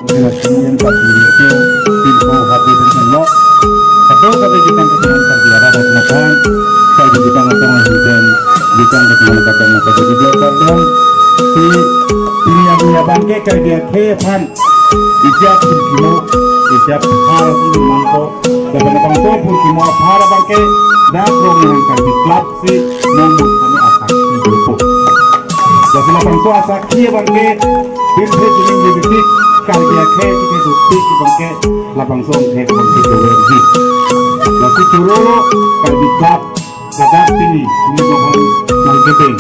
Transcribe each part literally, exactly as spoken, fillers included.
Sila sini yang tak diri itu, info habis dan semua. Satu kata kita ke teman kerja ada dan makan. Saya di kita ngomong dan kita ke teman kata mata di dia kardom. Si ini yang punya bangke kerja ke pan. Ijab pun kimo, ijab har pun mangko. Dapat bangko pun kimo har bangke. Dak rong yang kerja club si nang pun kami asak di grupo. Jadi labangso asakhi abangke, bin phe jining di bitik, karya khe kita duktik abangke, labangso angkhe abangke dover di. Jadi choro lo, Karbi Club, ladak pini, ini mohon nangkepeng,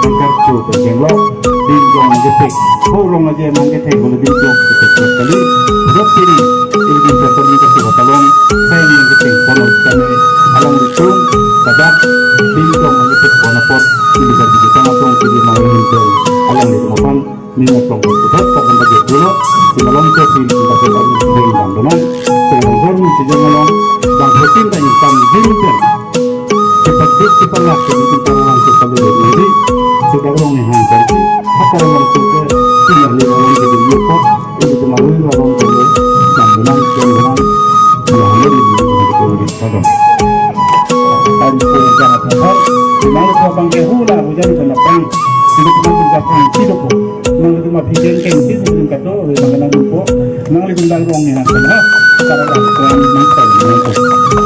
nangkarcho pengkeng lo, bin jong nangkepeng, ho rong aja nangketheng, bole bin jong kepeng kali, dok pini, ini bin jong kepeng kali, saya nangkepeng, kono kami, alanglitum, ladak, bin jong nangkepeng, kono pot, Pini kan kita langsung ke di Mangli Hills, alangli mopan, ni langsung ke pusat, karena bagi dulu, di malam ke di tempat yang paling dalam, saya langsung di sini malam, bang Hussein dan Intan Jinten, cepat dek, cepat lah, ke di tempat langsung ke di Mangli, sudah orang ni hang tadi, apa orang langsung ke, tinggal di malam ke di Newport, Ini cuma lui orang kaya, yang menang, yang menang, yang menang, yang menang, yang menang. Tadi pun jangan sampai, memang itu abang kehula, hujan kena pang. Ini cuma kerja pang, tidak pun. Nang itu mah bikin kengsi, bikin kacau, memang kena lupa. Nang itu undang ruang ni, nang kena. Kalau dah, kurang nang tahu, nang tahu.